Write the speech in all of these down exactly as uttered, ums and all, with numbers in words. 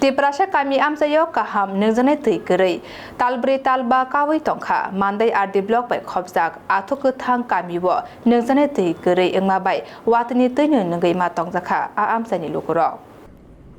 Tiprasa kami amchaio kaham nungjaknai twi kwrwi. Talbrwi talba kaui tongkha. Mandai R D block bai khopjak Athuk Kwthang kamio nungjaknai twi kwrwi wngma bai watwini twino nungwi ma tongjakha a amchaini lukurok.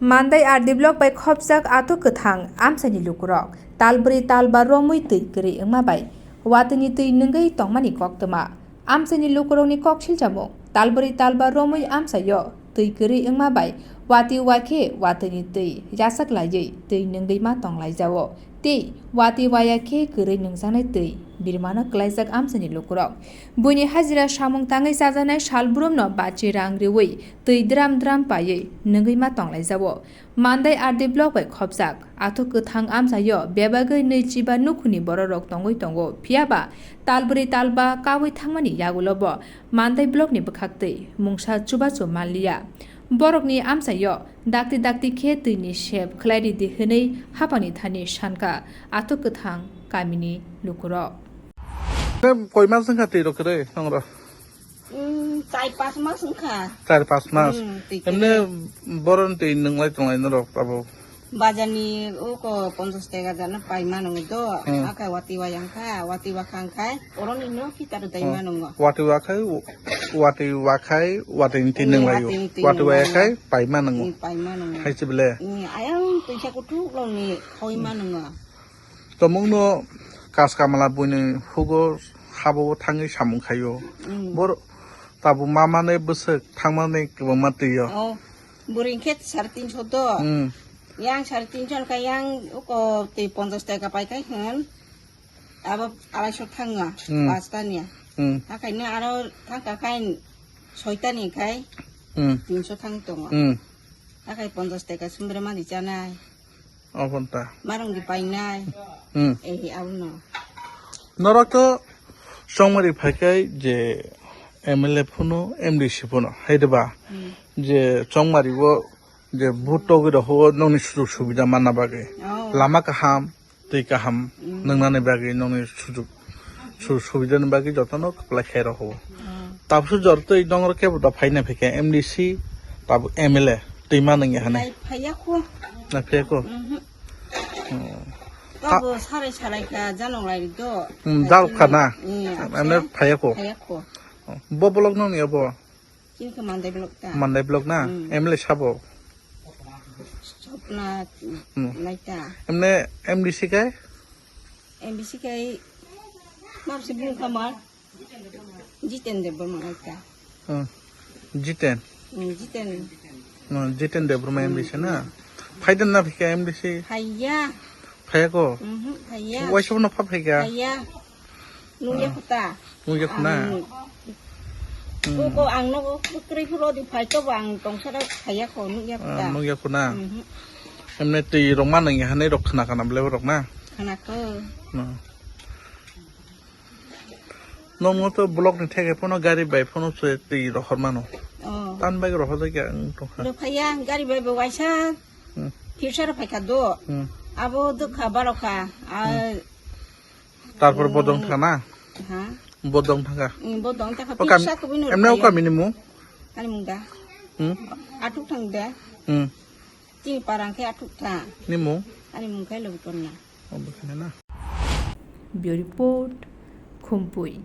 Mandai R D block bai khopjak Athuk Kwthang amchaini lukurok talbrwi talba romwi twi kwrwi wngma bai watwini twi nungwi tongmani koktwma. Amchaini lukurokni kok silchamung, talbrwi talba romwi amchaio twi kwrwi wngma bai watwi wakhe watwini twi yachak laiwi twi nungwi ma tonglaijao tei watwi waya khe kwrwi nungjaknai twi birmano kwlaijak amchaini lukurok. Buini hajira samung tangwi chajaknai salbrumno bachi rang riwi twi dram dram paiwi nungwi ma tonglaijao. Mandai R D block bai khopjak Athuk Kwthang amchaio bebagwi nwi chiba nukhuni bororok tongwi tongo, phiyaba talbrwi talba kaui thangmani yagulobo Mandai blockni bwkhaktwi mungsa chubachu manliya. Borokni amchaio dakti dakti khe twini sep khlai ridi hwnwi haphangni thani sankha Athuk Kwthang kamini lukurok. Koi mas wngkha twi rok kwrwi nongrok? Hmm, char pas mas wngkha. Char pas mas. Hmm, twi kwrwi. Emne boron twi nwnglai tonglai norok tabuk? Bajarni uko ponchas taka jana paima nwngo do. Hmm. Akai watwi wayang kha, watwi wakhang khai, oroni no kita rwdai ma nwngo. Watwi wakhai, watwi wakhai, watwi twi nwnglai o. Hmm, watwi twi nwnglai o. Watwi wayakhai paima nwngo. Hmm, paima nwngo. Hai se bele? Hmm, ayang twisa kuthuk rokni khaui ma nwngo. Tomungno kas kamala buini hugo habo thangwi samung khaio. Mm. Bor tabuk mamani bwswk thangmani kwbangma twi o. Oh, bwrwi khe sare tinso do. Mm. Yang sare tinso kha yang uko twi ponchas taka pai khai hwn. Abo araisho thango, mm, pasta ni. Mm. Hakaino aro thangka khai soita ni khai, mm, tinso thang tongo. Mm. Hakai ponchas taka sumbre mani chanai. Obo ta. Marung di painai. Hmm. Eh, abono. Norok to chongmari phaikai je M L A phunu, M D C phunu, hai de ba? Hmm. Je chongmari o je vote togwi rok o nokni sujog subida manna bagwi. Oh. Lama kaham, twi kaham, hmm, nwngnani bagwi nokni sujog su-, subidani bagwi jotono kwplai khe rw o. Hmm. Tabuk jor twi nongrok kebo da phaina phikha M D C, tabuk M L A twi ma nangya hane. Nai phaiya kho. Nai phaiya kho? Mhm. Hmm. Tabuk sarai sarai kha janong lai do. Hmm, jal kha na? Hmm, ane phaiya kho? Phaiya kho. Bo block nokni abo? Chini khe Mandai block ta. Mandai block na? Hmm. M L A sabo? Swpna, hmm, naita. Emne M D C kai? M D C kai, map se bung kamar. Jiten Debbarma naita. Hmm. Jiten? Hmm, Jiten. Hmm, Jiten Debbarma M D C na? Hmm. Phaidan na phikha M D C? Phaiya. Phaiya ko? Mhm, phaiya. Waisa no pha phikha? Phaiya. Nungya khuta. Nungya khuna? Ang nuk-, hmm, ko, ko ang nogo kwrwi phuru di phai tobo ang tongsa rok phaiya kho, nungya khuta. Ah, nungya khuna? Mhm. Emne twi rok ma nungya hanai rok khna kana bole rok na? Khna kho. No. Nokno to block ni theke phano gari bai phano se twi rohor mano. Oh. Tan bai rohor jai kya ang tongkha. Ro phaiya gari bai bo waisa. Hmm. Phirsa ro phaikha do. Hmm. Abo dukha barokha. Ah, hmm. Tarpor, hmm, bodong thangna? Ha? Bodong thangkha? Hmm, bodong thangkha. O kam-, phirsa kubui no emne o rokha. Kami ni mung? Ani mung da. Hmm? Athuk thang da. Hmm. Chini parang khe Athuk thang. Ni mung? Ani mung khe Lobikorna. O, bwkhana na. Bureau Report, Khumpui.